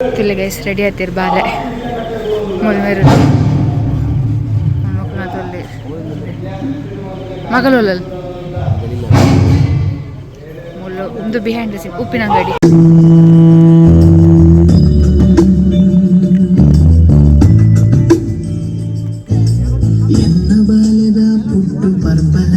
ತುಲೆ guys, ready ಆತೀರ್ ಬಾಲೆ. ಮುಲ್ಮೇರು ಮಕ್ಕಳ ಮಗಲೊಲ್ಲಲ್ ಮುಳ್ಳು. ಒಂದು ಬಿಹೈಂಡ್ the scene, ಉಪ್ಪಿನ ಅಂಗಡಿ. ಎನ್ನ ಬಾಲ್ಯದ ಪುಟ್ಟು ಪರ್ಬಲ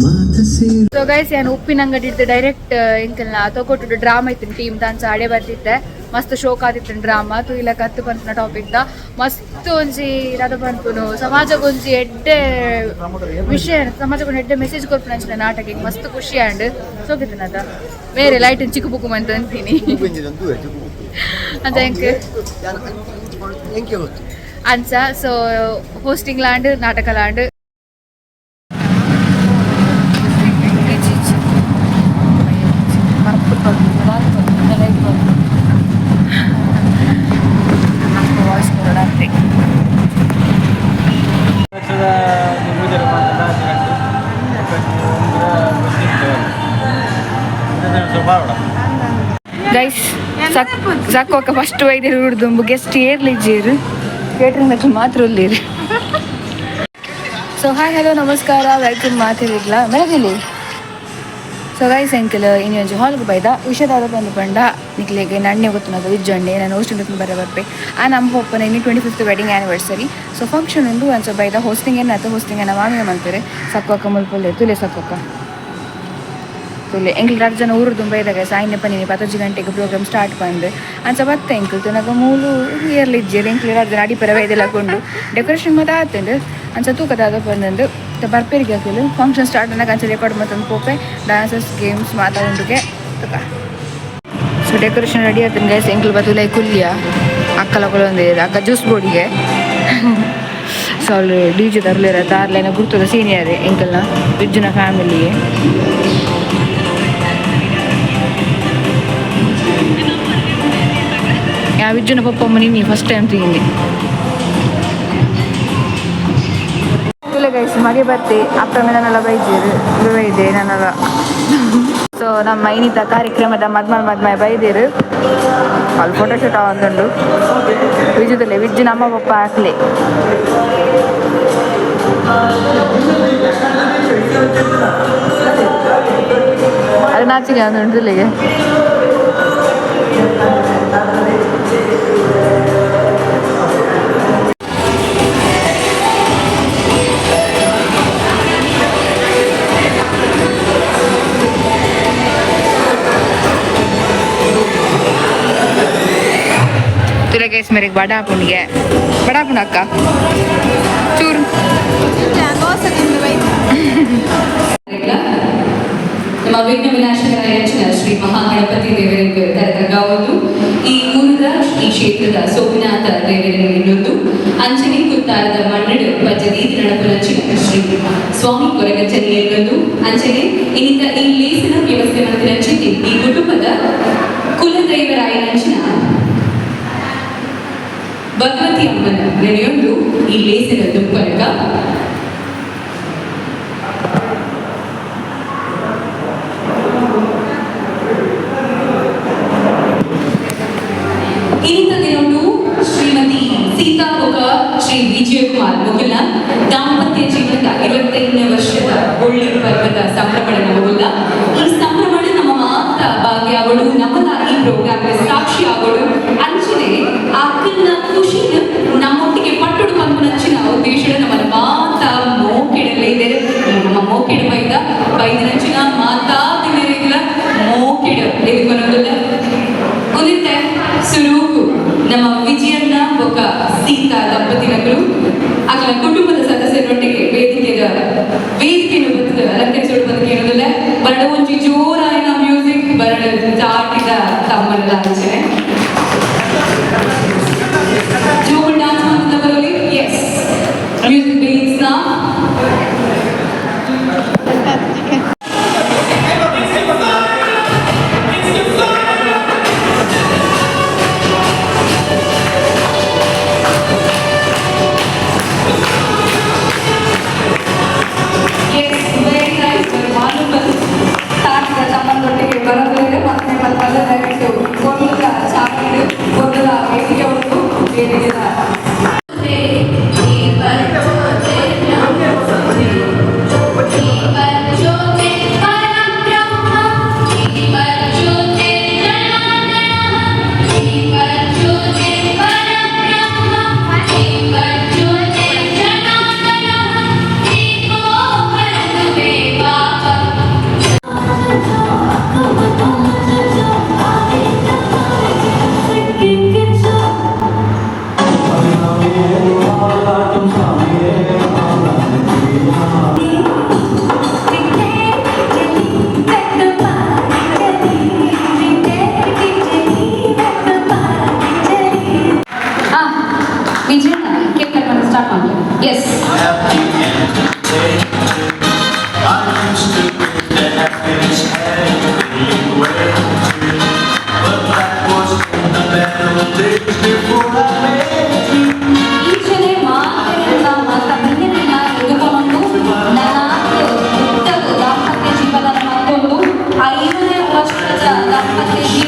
ಮಾತ ಸೇರು. ಸೊ ಗೈಸ್, ಏನು ಉಪ್ಪಿನ ಅಂಗಡಿ ಇಡ್ದು ಡೈರೆಕ್ಟ್ ಎಂಕಲ್ನ ತೊಗೊಟ್ಟು ಡ್ರಾಮಾ ಇತ್ತು. ಟೀಮ್ ಡಾನ್ಸ್ ಆಡೆ ಬರ್ತಿತ್ತೆ. ಮಸ್ತ್ ಶೋಕ್ ಆದಿತ್ತು ಡ್ರಾಮಾ. ತೂಯಿಲ ಕತ್ತು ಪನ್ಪುನ ಟಾಪಿಕ್ ದ ಮಸ್ತ್ ಒಂಜಿ ದಾದ ಪನ್ಪುನು, ಸಮಾಜಗೊಂಜಿ ಎಡ್ಡೆ ವಿಷಯ, ಸಮಾಜಗೊಂದು ಎಡ್ಡೆ ಮೆಸೇಜ್ ಕೊರ್ಪುನ ಅಂಚಿನ ನಾಟಕ. ಮಸ್ತ್ ಖುಷಿ ಆಂಡ್. ಸೋಕಿತ್ತನದ ಬೇರೆ ಲೈಟ್ ಚಿಕ್ಕ ಬುಕ್ಕು ಮಂತ ಅಂತೀನಿ ಅಂತ ಎಂಕ್ ಅಂಚ. ಸೊ ಹೋಸ್ಟಿಂಗ್ ಲಾಂಡ್, ನಾಟಕ ಲಾಂಡ್. ವಾಯ್ಸ್ ಕೊಡೋಣ. ವರ್ಷದ ಪೂಜೆ ಸ್ವಭಾವ. ಗೈಸ್, ಸಾಕ್ ಸಾಕು. ಫಸ್ಟ್ ವೈದ್ಯರು ಹುಡ್ದುಂಬು ಗೆಸ್ಟ್ ಏರ್ಲಿಜ್ಜೇರು, ಕೇಟ್ರಿಂಗ್ ಮಾತ್ರ ಉಳ್ಳೇರು. ಸೊ ಹಾಯ್, ಹಲೋ, ನಮಸ್ಕಾರ, welcome ಮಾತಿರಿಗ್ಲ ಮೆರದಿಲಿ. ಸೊ ಗೈಸ್, ಎಂಕಲ್ ಇನಿ ಒಂಜಿ ಹಾಲ್ಗೆ ಬೈದ. ವಿಷಯದಾದ ಬಂದು ಪಂಡ, ನಿಕ್ಲೆಗೆ ನಣ್ಣೆ ಗೊತ್ತುನದ ವಿಜ್ಜೊಂಡೆ ನಾನು ಹೋಸ್ಟಿಂಗ್ ಬರ ಬರ್ಪೆ. ಆ ನಮ್ಮ ಪೊಪ್ಪನ ಇನಿ 25th wedding anniversary, so function ಉಂಡು. ಅಂಚ ಬೈದ. ಹೋಸ್ಟಿಂಗ್ ಏನಾಯ್ತು, ಹೋಸ್ಟಿಂಗ್ ಏನ ಮಾಮಿಯ ಮಲ್ಪೆರೆ. ಸಕ್ವಕ್ಕ ಮುಲ್ಪುಲ್ಲೆ ತುಲೆ, ಸಕ್ವಕ್ಕ ತುಲೆ. ಎಂಕ್ಲು ರಡ್ಡ್ ಜನ ಊರು ತುಂಬ ಇದ್ದಾಗ ಸಾಯಿನ ಪನ್ನಿನಿ 10 ಗಂಟೆಗೆ ಪ್ರೋಗ್ರಾಮ್ ಸ್ಟಾರ್ಟ್ ಬಂದು. ಅಂಚ ಬತ್ತ ಎಂಕ್ಲು ತುನಗ ಮೂಲು ಇಯರ್ಲಿ ಇಜ್ಜೆರ್. ಎಂಕ್ಲು ರಡ್ಡ್ ಜನ ಅಡಿಪರ ಬೈದೆಲ್ಲ ಕೊಂಡು ಡೆಕೋರೇಷನ್ ಮತ್ತೆ ಆತುಂಡು. ಅಂಚ ತೂಕದಾದ ಬಂದಂದು ಬರ್ಪೇರಿಗೆ ಹಾಕಿಲ್ಲ. ಫಂಕ್ಷನ್ ಸ್ಟಾರ್ಟ್ ಅನ್ನಾಗ ಅಂಚ ರೆಕಾರ್ಡ್ ಮತ್ತೊಂದು ಪೋಪೆ. ಡಾನ್ಸಸ್, ಗೇಮ್ಸ್ ಮಾತಾ ಉಂಡುಗೆ ತುಕ. ಸೊ ಡೆಕೋರೇಷನ್ ರೆಡಿ ಆತನ ಗೈಸ್. ಎಂಕ್ಲು ಬತ್ತುಲೈ ಕುಲ್ಲಿಯ ಅಕ್ಕಲ ಒಂದು ಅಕ್ಕ ಜ್ಯೂಸ್ ಬೋರ್ಡಿಗೆ. ಸೊ ಅಲ್ಲಿ ಡಿಜೆ ತರ್ಲಿರ ತಾರ್ಲೇನ ಗುರ್ತದ ಸೀನಿಯರ್ ಎಂಕಲ್ನ ವಿಜ್ಜುನ ಫ್ಯಾಮಿಲಿ. ಯಾ ವಿಜ್ಜುನ ಪಪ್ಪ ನೀ ಫಸ್ಟ್ ಟೈಮ್ ತಿಂದಿ. ಇಲ್ಲ ಗೈಸ್, ಮಗೆ ಬತ್ತಿ ಅಪ್ಪ ನನ್ನೆಲ್ಲ ಬೈಜೇರು ಬೈದೆ ನನ್ನೆಲ್ಲ. ಸೊ ನಮ್ಮ ಇನ್ನಿತ ಕಾರ್ಯಕ್ರಮದ ಮದ್ಮಲ್ ಮದ್ಮಯ ಬೈದೇರು. ಅಲ್ಲಿ ಫೋಟೋ ಶೂಟ್ ಆವೊಂದುಂಡು. ವಿಜುದಲ್ಲೇ ವಿಜ್ಜು ನಮ್ಮ ಪಪ್ಪ ಹಾಕ್ಲೆ. ಅದು ನಾಚಿಗೆ ಒಂದು ಇಲ್ಲಿಗೆ. ಗೈಸ್, ಮೇರೆಗೆ ಬಡ ಪುಣಿಗೆ ಬಡ ಪುಣ ಅಕ್ಕ ಚೂರು. ನಮ್ಮ ವಿಘ್ನ ವಿನಾಶಕರಾಯ ಶ್ರೀ ಮಹಾಗಣಪತಿ ದೇವರಿಗೆ ತರತಗಾವುದು ಈ ಊರದ, ಈ ಕ್ಷೇತ್ರದ ಸೋಮನಾಥ ದೇವರನ್ನು ಇನ್ನೊಂದು ಅಂಜನಿ ಕುತ್ತಾರದ ಮಣ್ಣಡು ಪಜ್ಜದೀತಿ ನಡಪುನಂಚಿನ ಶ್ರೀ ಸ್ವಾಮಿ ಕೊರಗಚ್ಚನಿ ಇನ್ನೊಂದು ಅಂಚನೆ ಇನ್ನಿತ ಈ ಲೇಸಿನ ವ್ಯವಸ್ಥೆ ಮಂತಿನಂಚಿತಿ ಈ ಕುಟುಂಬದ ಕುಲದೈವರಾಯನಂಚಿನ ಭಗವತಿ ಅಮ್ಮನ ನೆನೆಯೊಂದು ಈ ಲೇಸಿನ ದುಂಪನಕ. ಇನ್ನಿತ ದಿನೊಂದು ಶ್ರೀಮತಿ ಸೀತಾ ಬೊಕ ಶ್ರೀ ವಿಜಯಕುಮಾರ್ ಮೊಗಲ ದಾಂಪತ್ಯ ಜೀವನದ 25ನೇ ವರ್ಷದ ಒಳ್ಳಿ ಪರ್ವದ ಸಂಭ್ರಮಣ ನಮಗುಲ್ಲ. ಈ ಸಂಭ್ರಮಣ ನಮ್ಮ ಮಾತ ಭಾಗ್ಯ ಅವಳು ನಮ್ಮದ ಈ ಪ್ರೋಗ್ರಾಮ್ಗೆ ಸಾಕ್ಷಿ ಆಗೋಳು. ಅಂಚನೆ ಅಕ್ಕನ ಖುಷಿನ ನಮ್ಮೊಟ್ಟಿಗೆ ಪಟ್ಟುಡು ಪನ್ಪುನಂಚಿನ ಉದ್ದೇಶದ ನಮ್ಮನ ಮಾತ ಮೋಕೆಡಲೇ ಇದೆ. ನಮ್ಮ ಮೋಕೆಡು ಬೈದ ಬೈದಿನಂಚಿನ ಮಾತಾ ದಿನರಿಗಿಲ್ಲ ಮೋಕೆಡು ಎದುಕೊನೊಂದುಲ್ಲ. ಉದಿತ್ತೆ ಸುರೂಕು ನಮ್ಮ ವಿಜಯಣ್ಣ ಬೊಕ್ಕ ಸೀತಾ ದಂಪತಿನಕಲು ಅಗಲ ಕುಟುಂಬದ ಸದಸ್ಯರೊಟ್ಟಿಗೆ ವೇದಿಕೆದ ವೇದಿಕೆಯನ್ನು ಬರ್ತದೆ ಅಲಂಕರಿಸೋಡು ಬದುಕೆ ಏನದಲ್ಲ. ಬರಡ ಒಂಜಿ ಜೋರಾಯಿನ ಮ್ಯೂಸಿಕ್ ಬರಡ ಚಾಟಿದ ತಮ್ಮನೆಲ್ಲ ಅಂಚನೆ ಜೋರು ಡಾನ್ಸ್ ಮಾಡ್ತಾ ಬರಲಿ. Yes, music begins now. Yes, very nice. Wonderful. ತಾಟಿದ ತಮ್ಮನೊಟ್ಟಿಗೆ ಬರೋದಿಲ್ಲ ಮತ್ತೆ ಮಲ್ಪಲ್ಲ. ದಯವಿಟ್ಟು. ಆ, ವಿಜಯ್, ಕೇಕ್ ಕಟ್ ಮಾಡಿ ಸ್ಟಾರ್ಟ್ ಮಾಡಿ. S. I used to wish that happiness had been way too, but that was in the better old days before I met you. ಈಚೆನೆ ಮಾತೆರೆಲ್ಲ ಮಾತ ಬಿನ್ನೆದಿನ ಎದುಕೊಂಡು ನನಾತ್ ಉದ್ದದ ದಾಂಪತ್ಯ ಜೀವನ ಮತ್ತೊಂದು 5ನೇ ವರ್ಷದ ದಾಂಪತ್ಯ.